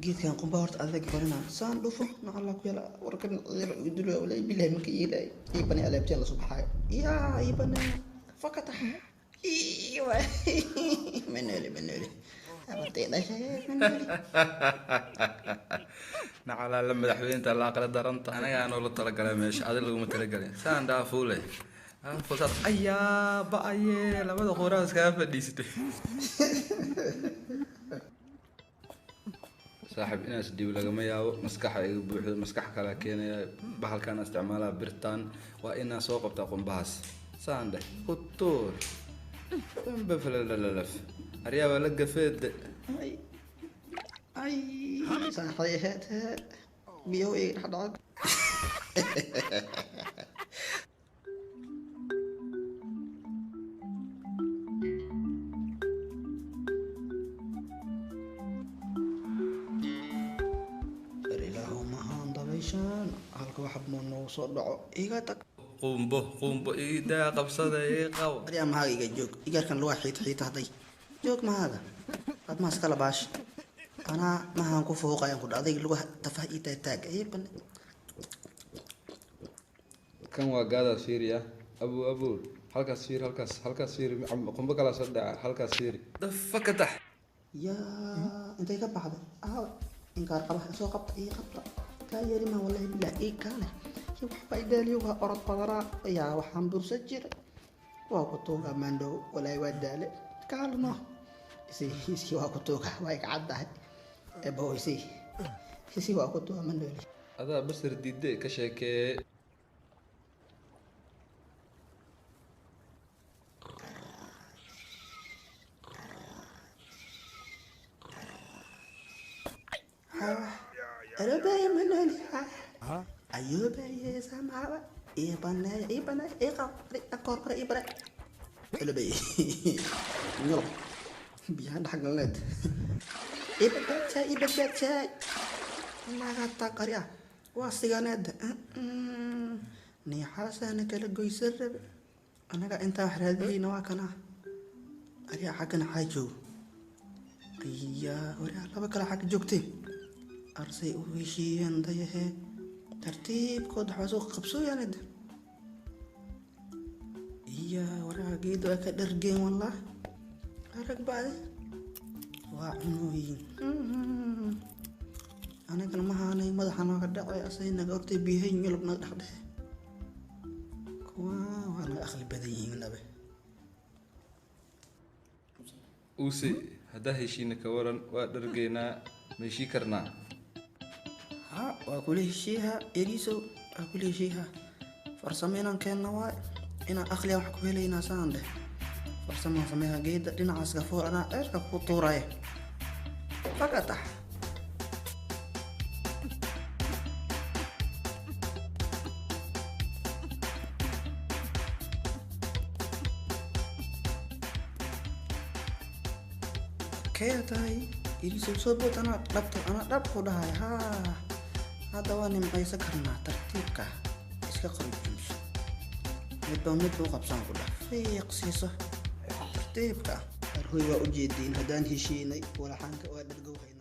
Geedkan qumba horta adag barina saan dhufo nacala ku yala warkan yar idul walay billahi marka yeelay ii bani alaabteen la soo baxayo yaa ii bani fakatax ii wa manoli manoli abartay dhashay manoli. Nacalaa la madaxweynta la aqla daranta anagaa noola talagalay meesha adi laguma talagalin saan dhaafuule fusaad ayaa ba-aye labada qoraa iskaga fadhiisatay. Saaxib inaas dhiib lagama yaabo, maskaxa iga buuxdo, maskax kala keenaya bahalkan isticmaalaa birtan, waa inaa soo qabtaa qumbahaas saan dheh ku tuur baflalalaf aryaa waa la gafeede. Ay ay saaxday ahayd biyo iga dhex dhacay. Ilaahu mahaan dabayshaan halka wax ma noogu soo dhaco iga tag. Qumbo qumbo iidaa qabsada ii qabo. Aryaa mahaaga iga joog, igaarkan lugaa xiita xiita hadday joog mahaaga ad maas kala baash anaa mahaan ku fooqayaan ku dhacday lugaha tafaha ii taag taag ii bane. Kan waa gaadaas fiiriya abu abu halkaas fiiri, halkaas halkaas fiiri, qumbo kalaa soo dhaca halkaas fiiri dafa ka tax. Yaa intay ka baxday aawe inkaar qaba soo qabta ii qabta kaa yeeli maa wallahi billah ii kaale ya waxba idaaliyo waa orod badanaa yaa waxaan bursan jiray waa ku tuuga maandhow walaahi waa daale kaalmo isi isi waa ku tuuga waa iga caddahay ebo isi isi waa ku tuuga maandhow. Adaa basar diide ka sheekee. Arobaye manoli ayobaye samawa ii baneeya ii baneeya ii qab akoor kore ii bare arobaye nyolo biyahan dhex galneed ii badbaadsaay ii badbaadsaay naga taqari ah waa siganeed niixaasaana kala goysan rabe anaga intaan wax raadinayna waa kana ariya xaggana xaa joogo ayaa wariyaa laba kale xagga joogtay arsay u heshiiyeen dayahee tartiibkood waxbaa soo qabsooyaaned iya waraa geed waa ka dhargeen wallah arag bacde waa cunooyin anagana ma haanay madaxa nooga dhacay asay naga hortay biyahay nyulub naga dhexdhexe kuwa waa naga aqli badan yihiin nabe. Uuse haddaa heshiina ka waran waa dhargeynaa ma heshii karnaa? Ha waa kula heshiiha erisow waa kula heshiiha farsamo inaan keenna waay inaan aqliya wax ku helaynaa saan dheh farsamaan sameeha geeda dhinacaas gafoor anaa ceerka ku tuuraya fakatax. Kee tahay irisow soo bood anaa dhabto anaa dhab ku dhahay haa hadda waa nimcaysan karnaa tartiibka iska qorjumso midba mid buu qabsan ku dhah fiiq siiso tartiibka arhoy waa ujeediin haddaan heshiinay walaxaanka waa dhargowhaynaa.